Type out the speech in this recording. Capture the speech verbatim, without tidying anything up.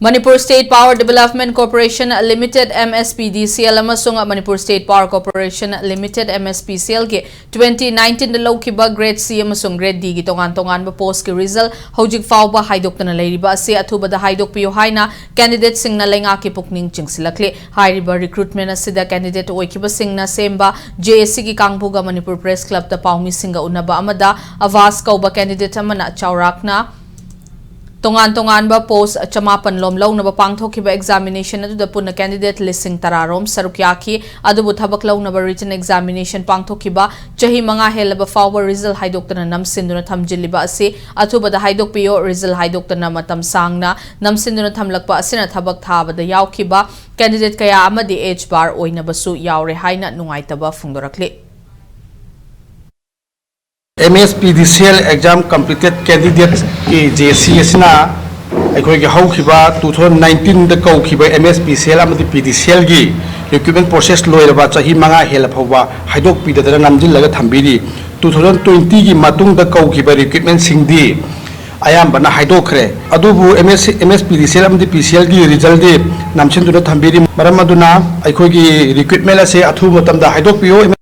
Manipur State Power Development Corporation Limited, M S P D C L, ꯑꯃꯁꯨꯡ Manipur State Power Corporation Limited, M S P C L ꯒꯤ twenty nineteen ꯗ ꯂꯧꯈꯤꯕ Grade C ꯑꯃꯁꯨꯡ Grade D ꯒꯤ ꯇꯣꯉꯥꯟ ꯇꯣꯉꯥꯟꯕ post ꯀꯤ result ꯍꯧꯖꯤꯛ ꯐꯥꯎꯕ ꯍꯥꯏꯗꯣꯛꯇꯅ ꯂꯩꯔꯤꯕ ꯑꯁꯤ ꯑꯊꯨꯕꯗ ꯍꯥꯏꯗꯣꯛꯄꯤꯌꯨ ꯍꯥꯏꯅ candidate ꯁꯤꯡꯅ ꯂꯩꯉꯥꯛꯀꯤ ꯄꯨꯛꯅꯤꯡ ꯆꯤꯡꯁꯤꯜꯂꯛꯂꯤ꯫ ꯍꯥꯏꯔꯤꯕ recruitment ꯑꯁꯤꯗ candidate ꯑꯣꯏꯈꯤꯕꯁꯤꯡꯅ ꯁꯦꯝꯕ J A C ꯒꯤ ꯀꯥꯡꯕꯨꯒ Manipur Press Club ꯇ ꯄꯥꯎꯃꯤꯁꯤꯡꯒ ꯎꯅꯕ ꯑꯃꯗ ꯑꯕꯥꯁ ꯀꯧꯕ candidate ꯑꯃꯅ ꯆꯥꯎꯔꯥꯛꯅ ꯇꯣꯉꯥꯟ ꯇꯣꯉꯥꯟꯕ post ꯆꯃꯥꯄꯟ ꯂꯣꯝ ꯂꯧꯅꯕ ꯄꯥꯡꯊꯣꯛꯈꯤꯕ examination ꯑꯗꯨꯗ ꯄꯨꯟꯅ candidate ꯂꯤꯁꯤꯡ ꯇꯔꯥ ꯔꯣꯝ ꯁꯔꯨꯛ ꯌꯥꯈꯤ꯫ ꯑꯗꯨꯕꯨ ꯊꯕꯛ ꯂꯧꯅꯕ written examination ꯄꯥꯡꯊꯣꯛꯈꯤꯕ ꯆꯍꯤ ꯃꯉꯥ ꯍꯦꯜꯂꯕ ꯐꯥꯎꯕ result ꯍꯥꯏꯗꯣꯛꯇꯅ ꯅꯝꯁꯤꯟꯗꯨꯅ ꯊꯝꯖꯤꯜꯂꯤꯕ ꯑꯁꯤ ꯑꯊꯨꯕꯗ ꯍꯥꯏꯗꯣꯛꯄꯤꯌꯨ꯫ Result ꯍꯥꯏꯗꯣꯛꯇꯅ ꯃꯇꯝ ꯁꯥꯡꯅ ꯅꯝꯁꯤꯟꯗꯨꯅ ꯊꯝꯂꯛꯄ ꯑꯁꯤꯅ ꯊꯕꯛ ꯊꯥꯕꯗ ꯌꯥꯎꯈꯤꯕ candidate ꯀꯌꯥ ꯑꯃꯗꯤ age bar ꯑꯣꯏꯅꯕꯁꯨ ꯌꯥꯎꯔꯦ ꯍꯥꯏꯅ ꯅꯨꯡꯉꯥꯏꯇꯕ ꯐꯣꯡꯗꯣꯔꯛꯂꯤ꯫ M S P D C L exam completed candidate ꯀꯤ J C ꯑꯁꯤꯅ ꯑꯩꯈꯣꯏꯒꯤ ꯍꯧꯈꯤꯕ two thousand nineteen ꯗ ꯀꯧꯈꯤꯕ M S P C L ꯑꯃꯗꯤ P D C L ꯒꯤ recruitment process ꯂꯣꯏꯔꯕ ꯆꯍꯤ ꯃꯉꯥ ꯍꯦꯜꯂ ꯐꯥꯎꯕ ꯍꯥꯏꯗꯣꯛꯄꯤꯗꯗꯅ ꯅꯝꯁꯤꯜꯂꯒ ꯊꯝꯕꯤꯔꯤ꯫ Two thousand twenty ꯒꯤ ꯃꯇꯨꯡꯗ ꯀꯧꯈꯤꯕ recruitment ꯁꯤꯡꯗꯤ ꯑꯌꯥꯝꯕꯅ ꯍꯥꯏꯗꯣꯛꯈ꯭ꯔꯦ꯫ ꯑꯗꯨꯕꯨ M S, M S P D C L ꯑꯃꯗꯤ P C L ꯒꯤ result ꯗꯤ ꯅꯝꯁꯤꯟꯗꯨꯅ ꯊꯝꯕꯤꯔꯤ꯫ ꯃꯔꯝ ꯑꯗꯨꯅ ꯑꯩꯈꯣꯏꯒꯤ recruitment ꯑꯁꯦ ꯑꯊꯨꯕ ꯃꯇꯝꯗ ꯍꯥꯏꯗꯣꯛꯄꯤꯌꯨ꯫